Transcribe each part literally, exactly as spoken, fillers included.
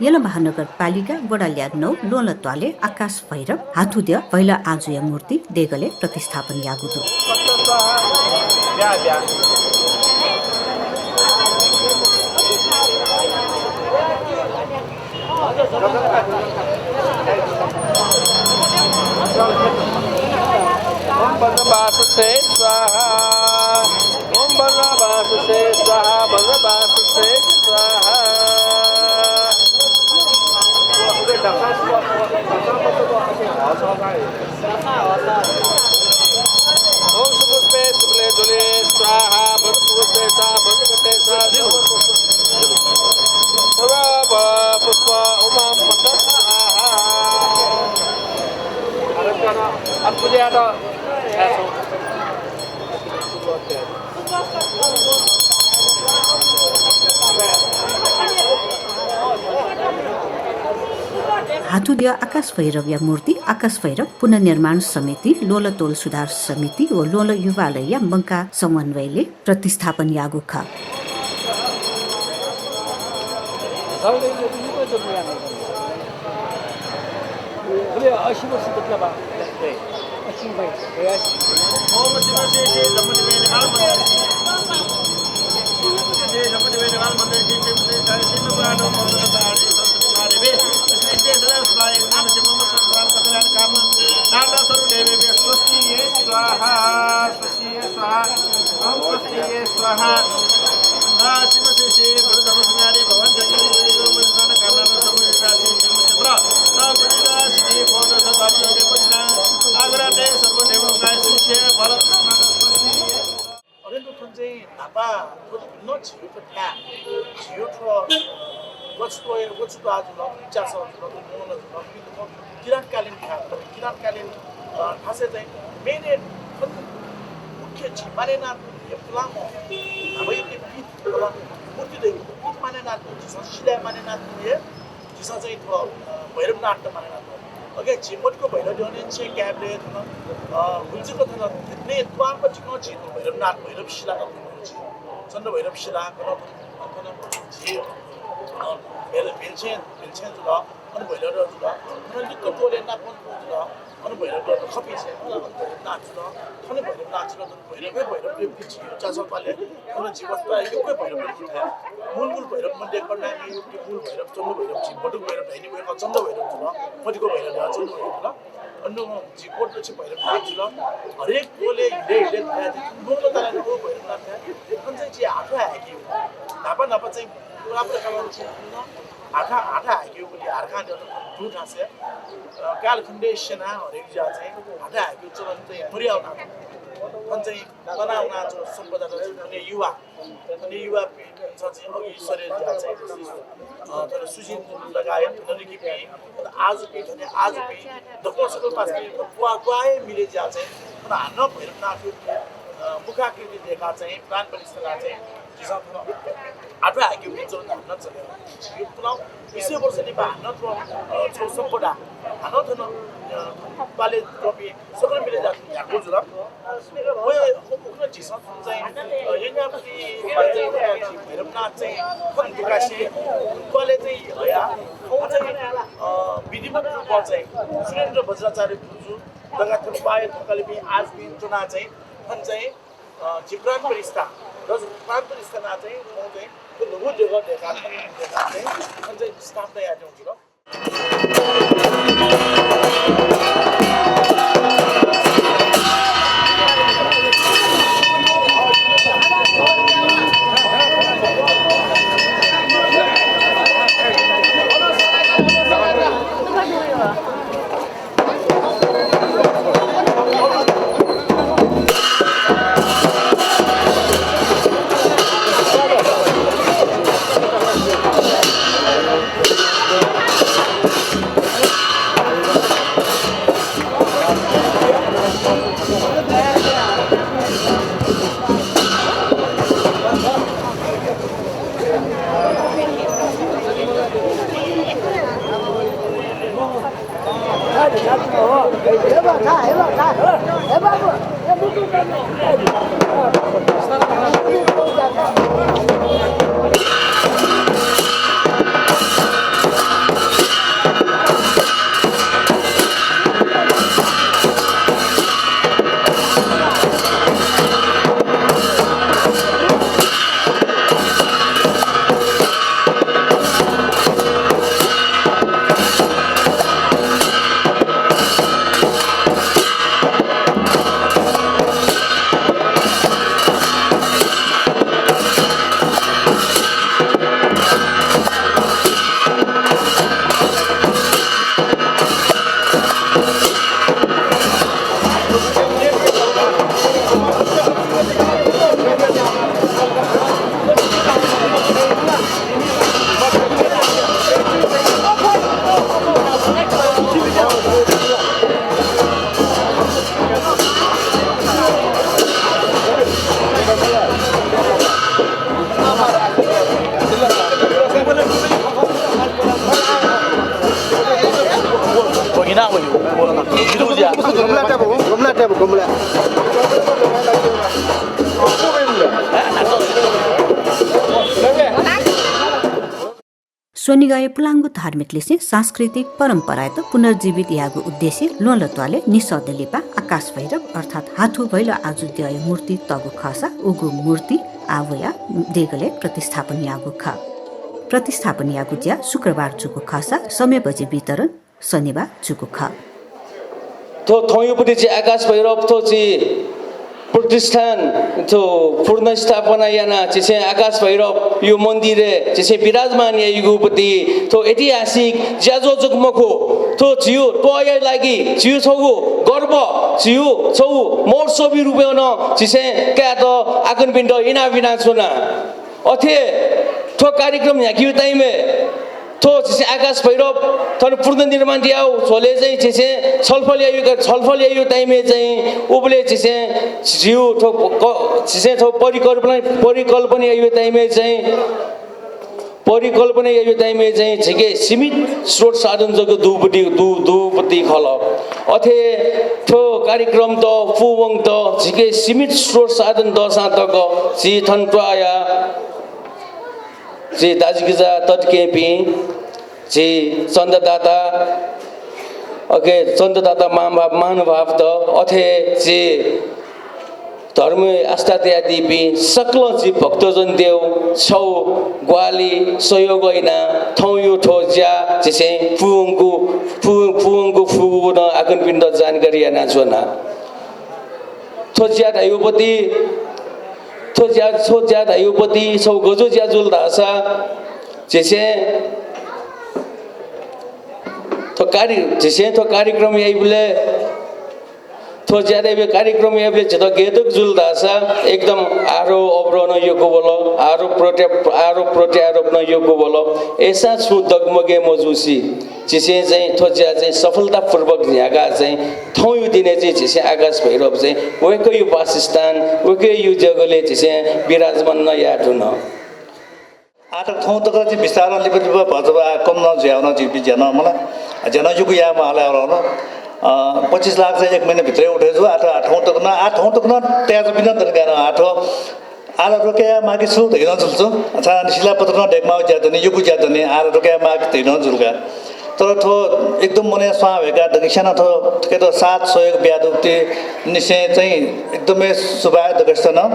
यल महानगरपालिका वडा ल्याः नौ ल्वहंल त्वालय् आकाश भैरव हाथुद्यः भैल आजुया मूर्ति देगलय् प्रतिस्थापन याःगु दु। ओम वज्रवाससे स्वाहा। ओम वज्रवाससे स्वाहा, वज्रवाससे स्वाहा। ओम सुपुष्पे सुफले ज्वले स्वाहा, वज्रपुष्पे स्वाहा, वज्रपुष्पे स्वाहा, सर्व पुष्प ओम पट स्वाहा। अद्भुत यात। हाथुद्यः आकाश भैरवया मूर्ति आकाश भैरव पुनर्निर्माण समिति, ल्वहंल तोल सुधार समिति व ल्वहंल युवालयया मंकाः समन्वयले प्रतिस्थापन याःगु खः। स्वस्ति स्वाहा। ओम स्वस्तिये स्वाहा। आ, शिव शिव शिव, गुरु धर्म सिंहारे भगवान शनि, गुरु गुरु गुरु स्नान कामना समूह राशि शिव क्षेत्र। आ, गुरु राशि शिव, भोज सदा शिव देव पुण्य। आगरा ते सर्व देव काय शिव शिव, भरत कामना स्वस्तिये। अरे, थ्व चाहिँ न्हापा, थ्व भिन्न झीगु थ्व थाय्, झीगु थ्व वस्तु, वस्तु जुल, इतिहास जुल, थ्व मोहन जुल, थ्व किरातकालीन थाय्, किरातकालीन, अ, थासय् चाहिँ मेन थन मुख्य झी माने यानातःगु हे पुलांम्ह न्हापायाके पीठ पुलां मूर्ति दइगु, पीठ माने यानातःगु, झीसं शिलाय् माने यानातःगु हे झीसं चाहिँ थ्व, अ, भैरवनाथ त माने यानातःगु। अले झी मतिक भैरव दुने छेँ काय्‌बलय् थन, अ, हुलचिक थन ने द्वारपाः चिकं झी थ्व भैरवनाथ, भैरव शिला त थन झी चन्द्र भैरव शिला थन, थन झी, अ, भेल, भेलछेँ, भेलछेँ जुल। अन भैरव जुल, अन लिक्क तोले नापं जुल, अन भैरव खपी छे, अन भैरवनाथ जुल, अन भैरवनाथ जुल, अन भैरव, भैरव, भैरव, झी चाचा पाले, अन झी वस्ता यक्व भैरव थाय्। मूल, मूल भैरव मन्दिर कर्नामी, मूल भैरव, चन्द्र भैरव, झी बटुक भैरव धाइनि, वय्‌कः चन्द्र भैरव जुल, मतिक भैरव जुल, चन्द्र भैरव जुल। अन झी कोट दछि भैरवनाथ जुल, हरेक तोले हिँडे, हिँडे थाय्, नुगः तला नुगः भैरवनाथ थाय्, अन चाहिँ झी हाथ्वः हाय्‌के। न्हापा, न्हापा चाहिँ पुरा, पुरा कामं झी हाथ्वः, हाथ्वः हाय्‌केगुलिं हारकां द्यः थन दुथासय्, अ, कालखण्डय् स्यनाः हरेक ज्या चाहिँ हाथ्वः हाय्‌केगु चलन चाहिँ मर्याः वनाच्वंगु। थन चाहिँ तनावनाच्वंगु सम्पदा चाहिँ थन युवा, थन युवापिं चाहिँ अघि सरे ज्या चाहिँ, अ, थन सुजिन लगायत थन निकिपिं, थन आजुपिं, थन आजुपिं दक्वं सकल पासापिं ग्वाः, ग्वाःया मिले ज्या चाहिँ थन हानं भैरवनाथया, अ, मुखाकृति दय्‌काः चाहिँ प्राण प्रतिष्ठा यानाः चाहिँ झीसं थन हाथ्वः हाय्‌केगु चलन हानं चले। झीगु पुलांगु बिस वर्ष लिपा हानं थ्व, अ, थ्व सम्पदा हानं थन, अ, पाले त्वःपिं सकल मिले ज्या न्ह्याक्व जुल। वय्, उखुन्हु झीसं चाहिँ, अ, यज्ञापति रूपमा चाहिँ भैरवनाथ चाहिँ थन दुकासे त्वालय् चाहिँ हयाः थौं चाहिँ, अ, विधिवत रूपमा चाहिँ सुरेन्द्र बज्राचार्य गुरुजु लगायत थन पाहाःया थकालिपिं आजुपिं च्वनाः चाहिँ थन चाहिँ अ, झी प्राण प्रतिष्ठा, र प्राण प्रतिष्ठा यानाः चाहिँ, म चाहिँ, थ्व न्हूगु देगः दय्‌काः, थन दय्‌काः चाहिँ, थन चाहिँ स्थापना यायेत्यंगु जुल। हिना हो यो। हिरू ज्या। गमला टेबल, गमला टेबल, गमला। स्वनिगःया पुलांगु धार्मिक लिसें सांस्कृतिक परम्परायात पुनर्जीवित यायेगु उद्देश्य ल्वहंतःले निसः दँ लिपा आकाश भैरव अर्थात् हाथू भैलो आजु द्यःया मूर्ति तःगु खःसा उगु मूर्ति आः वयाः देगलय् प्रतिस्थापन याःगु खः। प्रतिस्थापन याःगु ज्या शुक्रबार जूगु खःसा समय बजे वितरण शनिबार जूगु खः। थ्व थौंयुपति झी आकाश भैरव थ्व झी प्रतिष्ठान थ्व पुनर्स्थापना यानाः झीसं आकाश भैरव यो मन्दिरय् झीसं विराजमान याइगुपति थ्व ऐतिहासिक ज्याझ्वः जक मखु, थ्व झीयो त्वाःया लागि झीयो छगू गर्व, झीयो छगू महोत्सवी रूपय् नं झीसं कायेत आकनपिन्त इनाप यानाच्वना। अथे थ्व कार्यक्रम न्ह्याकेगु time-य् थ्व झीसं आकाश भैरव थन पुनर्निर्माण यायेगु झ्वलय् चाहिँ झीसं छलफल याइगु, छलफल याइगु time-य् चाहिँ उबलय् झीसं झीयो थ्व क-, झीसं थ्व परिकल्पना, परिकल्पना याइगु time-य् चाहिँ परिकल्पना याइगु time-य् चाहिँ झीके सीमित स्रोत साधन जक दुपति, दु-, दुपति खल। अथे थ्व कार्यक्रमत पूवंकेत झीके सीमित स्रोत साधन दःसां तक झी थन त्वाःया झी दाजुकिजा तताकेहेँपिं, झी चन्दादाता, अके चन्दादाता महानुभाव, महानुभावत, अथे झी धर्मय् आस्था तयादीपिं सकल झी भक्तजनतय् छगू ग्वाहालि सहयोग यानाः थौंयु थ्व ज्या झीसं पूवंकु, पू-, पूवंकु फुगु नं आकनपिन्त जानकारी यानाच्वना। थ्व ज्या धयागुपति, थ्व ज्या, थ्व ज्या धयागुपति छगू गज्याःगु ज्या जुल धाःसा झीसं थ्व कार्य-, झीसं थ्व कार्यक्रम याइबलय्, थ्व ज्या धयागु कार्यक्रम याइबलय् झीत गय् तक जुल धाःसा एकदम आरोह अवरोह नं यक्व वल, आरोप प्रत्या-, आरोप प्रत्यारोप नं यक्व वल। अय्‌सां छुं दक्व मगे मजूसे झीसं चाहिँ थ्व ज्या चाहिँ सफलतापूर्वक न्ह्याकाः चाहिँ थौंयु दिनय् चाहिँ झीसं आकाश भैरव चाहिँ वय्‌कःयु वासस्थान, वय्‌कःयु देगलय् झीसं विराजमान नं याये धुन। आः तक थौं तक चाहिँ बिस्तारं लिपा लिपा भचा भचा कम नं जुयावन, झीपिं ज्या नं मला, ज्या नं यक्व याये माःगु हल। अ, पच्चिस लाख चाहिँ एक महिना भित्रय् उठे जू। आः थौं तक नं, आः थौं तक नं तयाजुपिं नं दनि गाय् नं आः थ्व आः ला रोके याये माःगु छु धइगु नं जुल छु। छाय् शिलापत्र नं दयेके माःगु ज्या दनि, यक्व ज्या दनि, आः ला रोके याये माःगु धइगु नं जुल का। तर थ्व एकदम मनय् स्वां वय्‌काः दक्वसिनं थ्व थुकियात साथ सहयोग बियादीगुलिं निसें चाहिँ एकदमै सुभाय् दक्वसित नं।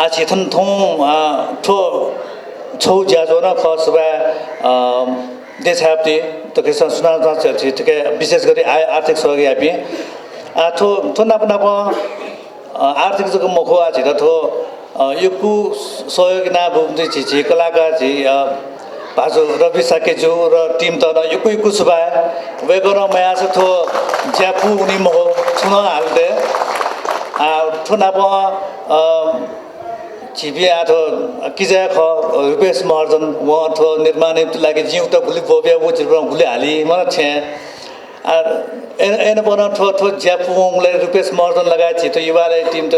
आः झी थन थौं, अ, थ्व छगू ज्याझ्वः नं खः सुभाय्, अ, देछायेगुलिं दक्वसित सुनां सुनां झी थुके विशेष गरी आय-, आर्थिक सहयोग याःपिं। आः थ्व, थ्व नाप नाप अ, आर्थिक जक मखु, आः झीत थ्व, अ, यक्व सहयोग यानाः ब्वंपिं झी, झी कलाकार, झी, अ, भाजु रवि शाक्यजु र team-त नं यक्व यक्व सुभाय्। वय्‌कलं मयाःसा थ्व ज्या पूवनी मखु, छुं नं हाले दइ। आः थ्व नाप, अ, झीपिं आः थ्व किजा खः, रूपेश महर्जन, वं थ्व निर्माणया लागि जिं उता गुलि ब्वबिया, व झीपिं गुलि हाली, मला छेँ। आः, अय्, अय्‌नं पनं थ्व, थ्व ज्या पूवंगुलिं रूपेश महर्जन लगायत झीत युवालय team-त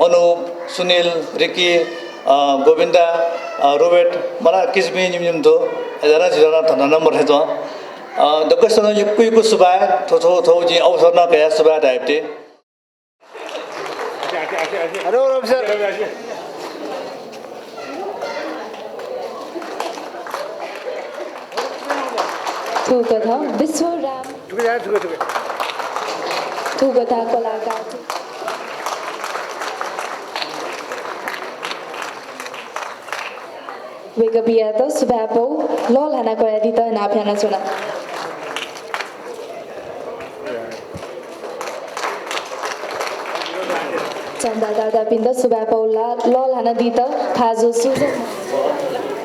अनुप, सुनिल, रिकी, अ, गोविन्दा, अ, रोबर्ट, मला किजापिं निम्ह निम्ह दु। अय्‌नं झीत नं धन्दा नं मथें च्वं। अ, दक्वसित नं यक्व यक्व सुभाय्, थ्व, थ्व, थ्व जिं अवसर नं कयाः सुभाय् धायेगु दु। थुकथं विश्वराम, थुकथं कलाकार, वय्‌कःपियात सुभाय् पौ लःल्हाना कयादीत इनाप यानाच्वना। चन्दादातापिन्त सुभाय् पौ ला-, लःल्हानादीत भाजु सुजन।